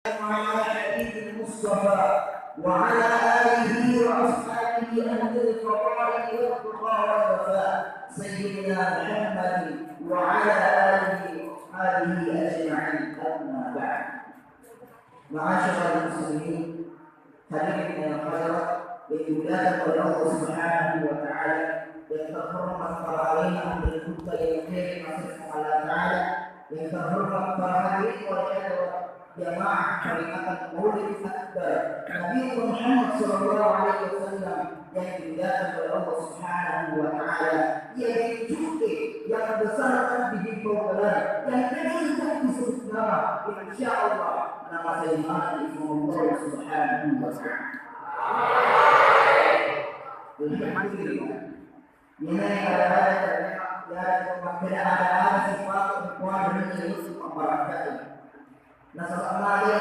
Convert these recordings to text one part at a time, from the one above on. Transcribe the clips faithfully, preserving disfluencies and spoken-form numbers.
وعلى حبيب المصطفى وعلى آله وأصحابه أهل الفضائل والتقى والوفاء سيدنا محمد وعلى آله وأصحابه أجمعين. أما بعد. معاشر المسلمين، hadirin dan hadirat yang dimuliakan oleh Allah Subhanahu wa Ta'ala, yang terhormat para alim ahli kitab yang dimuliakan oleh Allah Ta'ala, yang terhormat para hadirin wal hadirat, jamaah peringatan Maulid Akbar Nabi Muhammad sallallahu alaihi wasallam yang dimuliakan oleh Allah Subhanahu wa Ta'ala. Iya, yang cukup, yang besar dihimbau gelar, yang kecil tak disebut nama. Insya Allah, nama saya mati Allah Subhanahu wa Ta'ala. Alhamdulillah. Ini ada-ada, ada-ada sifat yang kuat dan itu membarakati. Nasaba male,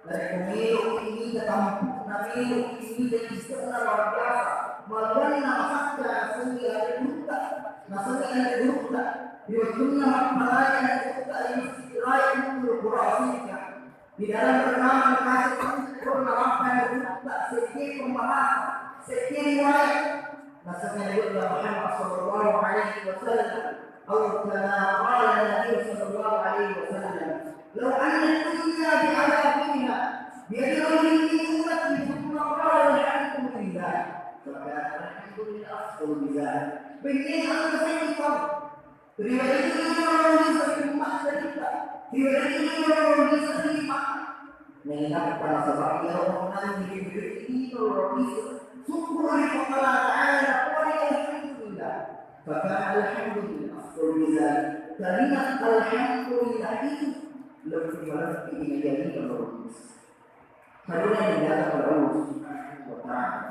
narekko meloki mita tampu'na, meloki mita ise'na luar biasa. Maganna masakka nasengngi ale gurutta, nasengngi ale gurutta. Ri wettunna mappalai ale gurutta ri Masjid Raya Ummul Qura Singka. Di dalam rekaman kaset itu pernah mappalai ale gurutta, sekke pembahasan, sekke riwayat. Nasengngi ale gurutta Muhammad sallallahu alaihi wasallam. أو كما قال النبي صلى الله عليه وسلم: لو أن الدنيا بحذافيرها بيد رجل من أمتي ثم قال: الحمد لله، فكان الحمد لله أفضل من ذلك. Benni engka seddi tau riwayat ini orang bisa umat kita, riwayat ini orang bisa lima. Nainappa nasaba iyaro onnang ri Jibril iyaro ro ise sukkuru ri Puang Allah Ta'ala, napole alhamdulillah. Maka alhamdulillah, afdal min dzalik. Kalimat alhamdulillah itu lebih melebih dari iyaro ro ise. Hadirin yang dimuliakan oleh Allah Subhanahu wa Ta'ala.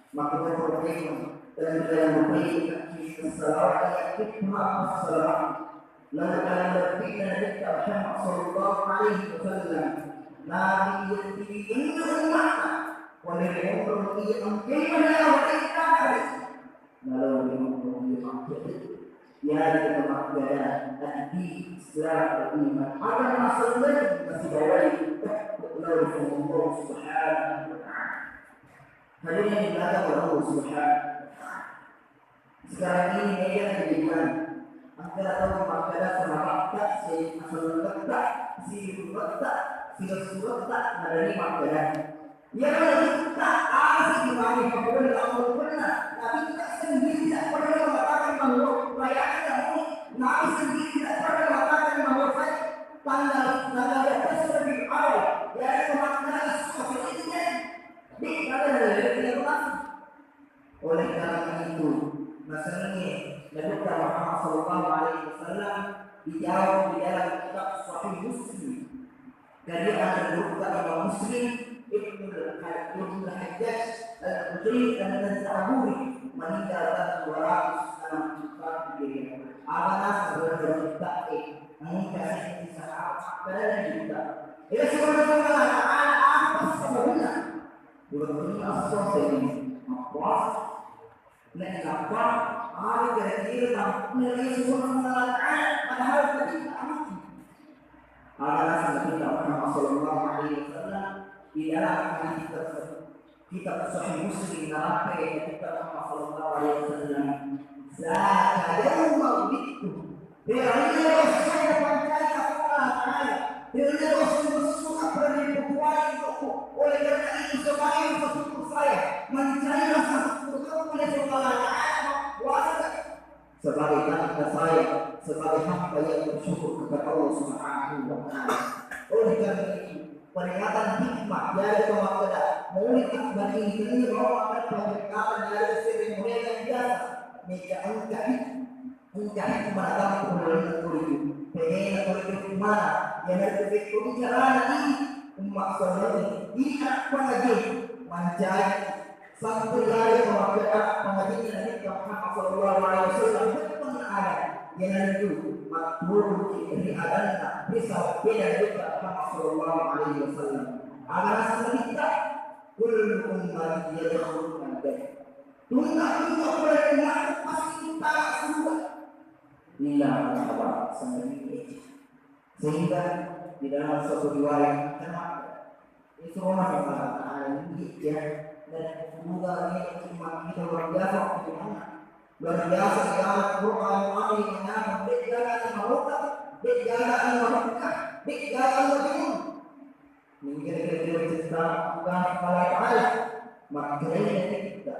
Maka pertama, dan dalam membaca kita salawat yang kita salawat Lalu, alang lebbi'na Nabitta Muhammad sallallahu alaihi wasallam, Nabi iya tiwingenna ummatta, wale ri monro iya engkae manawa engka hari, nalao ri monro iya engkae. Iyarega makkeda, ad-din Islam, iman, agama selleng nasibawai tekko lao ri Puang Allah Subhanahu wa Ta'ala. Hadirin yang dimuliakan oleh Allah Subhanahu wa Ta'ala. Sekarang ini mega kejadian. Engka tau makkeda, sanabatta, si-, asellengketta, siluretta, silessuretta, nadani makkeda. Iyaro lagutta, aga sih dimagai pappole ammalna. Nabitta sendiri tidak pernah mengatakan bahwa perayaan kamu, Nabi sendiri tidak pernah mengatakan bahwa saya tanggal, tanggal dua belas Rabiul Awal, ya, itu makkeda, suka sendiri, ya. Di, ada yang lain, tidak pernah. Oleh karena itu, nasengnge Nabitta Muhammad sallallahu alaihi wasallam dijawab di dalam kitab Sahih Muslim. Dari anak gurutta Imam Muslim, Ibnu Al-, Ibnu Al-Hajjaj Al-Qushairi An-Naisaburi, meninggal tahun dua ratus enam puluh empat Hijriah. Aga naseng ri gurutta e, engka seddi sahabat, kada ada juga. Ila subhanahu wa ta'ala, apa sebabnya? Di wettunna esso seddi mappuasa. Nainappa aga kira-kira tampu'na ri Puang Allah Ta'ala, padahal tadi tak mati. Aga naseng Nabitta Muhammad sallallahu alaihi wasallam di dalam hadis tersebut, kitab Sahih Muslim, narampe Nabitta Muhammad sallallahu alaihi wasallam, "Dzaka yauma wulidtu." Ri lalenna esso napancai Puang Allah Ta'ala, ri lalenna esso naparengngi papuae untukku. Oleh karena itu, sebagai rasa syukur saya, mencari rasa syukur kepada Puang Allah Ta'ala, mappuasa sebagai tanda saya, sebagai hamba yang bersyukur kepada Allah Subhanahu wa Ta'ala. Oleh karena itu, peringatan hikmah, iyarega makkeda Maulid Akbar ini, tennia bawang makkeda peringatan dari seremoni yang biasa, mega engka Engka hikmah natampu ri lalenna tauwe. Pengena tauwe hikmana, iyanaritu pekkoni carana idi umma selleng, idi anak pangaji mancai sampai lari pemakai anak pangajinna Nabitta Muhammad sallallahu alaihi wasallam, bettuanna ada, iyanaritu matturuki ri adanna, ri saweddena Nabitta Muhammad sallallahu alaihi wasallam. Aga naseng Nabitta, "Kullu ummati yadkhulunal jannah." Tunna-tunna pole umatku pasti tama surga. Illa man aba, sehingga di dalam suatu riwayat, Itu rumah Allah Ta'ala ini ya. Dan juga ini cuma kita luar biasa waktu di mana. Luar biasa ya Quran ini mana beda dengan maroka, beda dengan maroka, beda dengan Mingkira-kira cerita Tuhan Allah Ta'ala. Makanya kita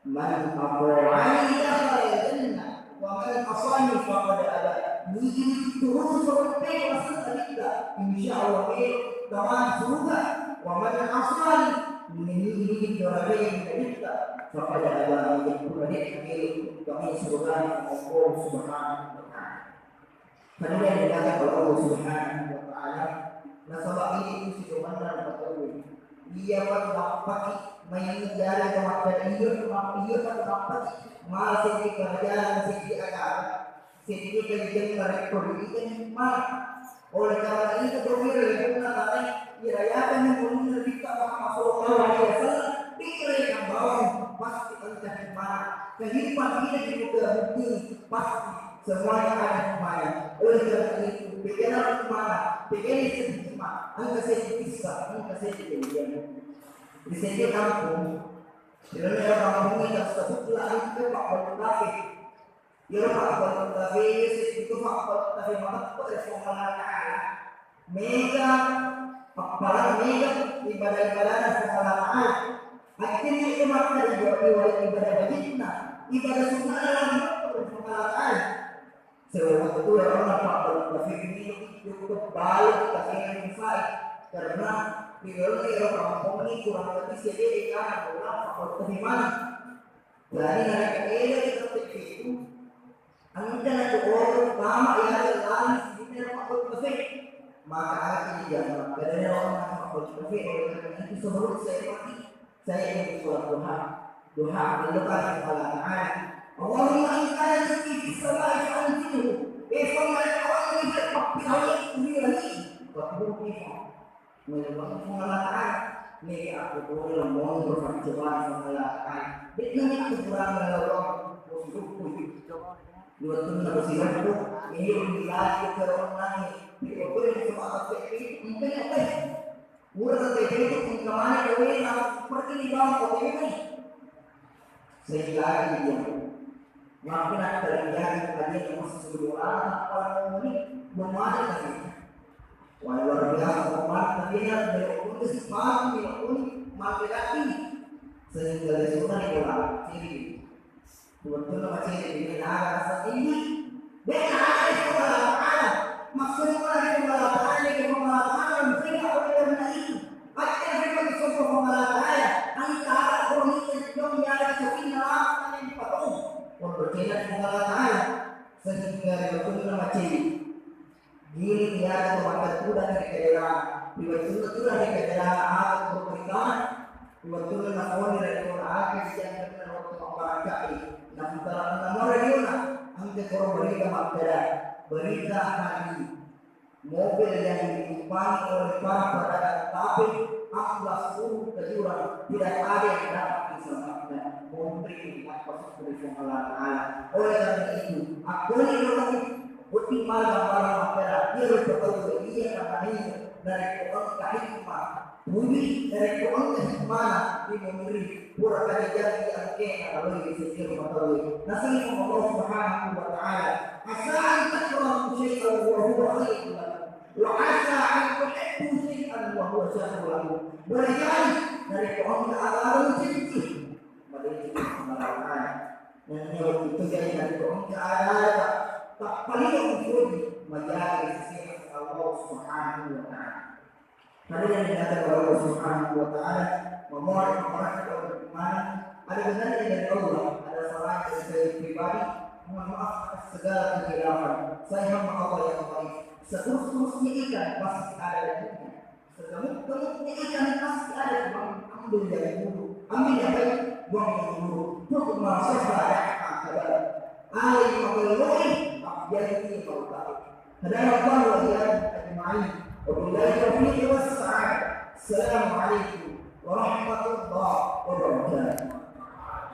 Man ata'ani dakhalal jannah, wa man asani faqad aba. Nigi turun sampai masuk surga, insya Allah, eh, tamai surga. Wa man asani, nigi nigi dorabe kita, faqad aba, nigi dorabe kami surga Allah Subhanahu wa Ta'ala. Kemudian dilakukan oleh Allah Subhanahu wa Ta'ala. Nasaba ini itu si komandan betul. Iya, Pak, Pak, Pak, main jari ke makan iya, Pak, iya, Pak, Pak, Pak. Malah sedikit kerajaan, sedikit agama, sedikit kerajaan, mereka ini kan malah. Oleh karena itu, dohir yang pernah kami dirayakan yang mulia kita Muhammad Sallallahu Alaihi Wasallam, pikir yang bawah pasti engkau mana. Kehidupan kita di muka bumi pasti Semuanya ada hikmahnya. Oleh karena itu, pikiran hikmah, pikiran sedikit hikmah, engka sedikit kisah, engka sedikit kejadian. Di setiap kampung, di dalam kampung ini tersebutlah itu Pak Balun Kafe. Ya Pak Balun Kafe, itu Pak Balun Kafe, maka Pak Balun Kafe, Mega, appalang mega ibadah-ibadahna Puang Allah Ta'ala. Akhirnya itu maka ibadah, ibadah wajibna, ibadah sunnah dalam Puang Allah Ta'ala. Sebab itu ya Allah Pak Balun Kafe ini cukup balik kasih yang saya karena di dalam ya kampung ini kurang lebih sedikit kan orang Pak Balun Kafe mana. Jadi narekko eloi tette itu, engka natu orang tama ya lari sini Pak Balun Kafe. Maka aku jadi jangan makanya orang Pak Balun Kafe oleh karena itu sebelum saya mati, saya ingin sholat duha. Duha, lalu kata Allah Ta'ala, Allahumma in kana rizqi fis sama'i fa anzilhu. Eh, Allah Ta'ala, ini tak pakai ayat ini. Fakbur kita. Melebang Puang Allah Ta'ala. Nega aku boleh monro percobaan Puang Allah Ta'ala. De'na aku kurang melebang. Bos rukun. Dua tunna bos rukun. Ini lagi ke orang lain. Di open itu apa sih? Mungkin apa? Urang tete itu kemana kawena seperti di bawah kota ini. Sehingga dia Makkeda terjadi tadi masuk doa apa ini belum ada tadi. Wah, luar biasa, kemarin tadi ya, belok pun ke si pagi, belok pun mati lagi. Sehingga dia sudah di bola, jadi. Kebetulan masih di bola, rasa tinggi. Beda ada itu malah ada. Maksudnya malah itu malah ada, itu malah ada, yang tidak oleh karena itu. Aja memang disebut Puang Allah Ta'ala, engka ada orang yang dong ya ada tapi nalapa yang dipatong. Untuk tidak Puang Allah Ta'ala, sehingga dia pun nama cili. Gini dia ada makan kuda dari kedalam, tiba-tiba kuda dari kedalam ada berkaitan, tiba-tiba nak mau dari orang akhir yang kena waktu membaca, nah, setelah enam orang dia nak, angkat orang berita makan, berita hari. Mobil yang ditumpangi oleh para pedagang tape amblas turun ke jurang, tidak ada yang dapat diselamatkan. Mobil ini dapat dari Allah Ta'ala. Oleh karena itu, aku ini orang wedding maga-maga makkeda, iya rupa tau iya kamane narekko engka hikmah, bumi narekko engka hikmah di memberi pura kajajangi angkena lalu di sini rupa tau. Nasibung Allah Subhanahu wa Ta'ala. Asa an takrahu syai'an wa huwa khairun lakum. Wa asa an tuhibbu syai'an wa huwa syarrun lakum. Boleh jadi narekko engka aga-aga mucicci, madeceng pengalaman. Nennia waktu itu jadi narekko engka aga-aga tappalilo mupuji, majari sisi Allah Subhanahu wa Ta'ala. Hadirin yang dimuliakan oleh Allah Subhanahu wa Ta'ala, memohon kepada Allah, ada benar dari Allah, ada salah dari saya pribadi, mohon maaf atas segala kehilafan. Saya hamba Allah yang baik. Seterus-terusnya ikan pasti ada dagingnya. Segemuk-gemuknya ikan pasti ada tulang, ambil yang buruk, ambil yang baik, buang yang buruk. Put ma sahha da'ha kabar. Alai mageloi, abdianti mautau. Hadanallahu wa iyyakum ajma'in. Wabillahi taufiq was sa'adah. Assalamualaikum warahmatullahi wabarakatuh.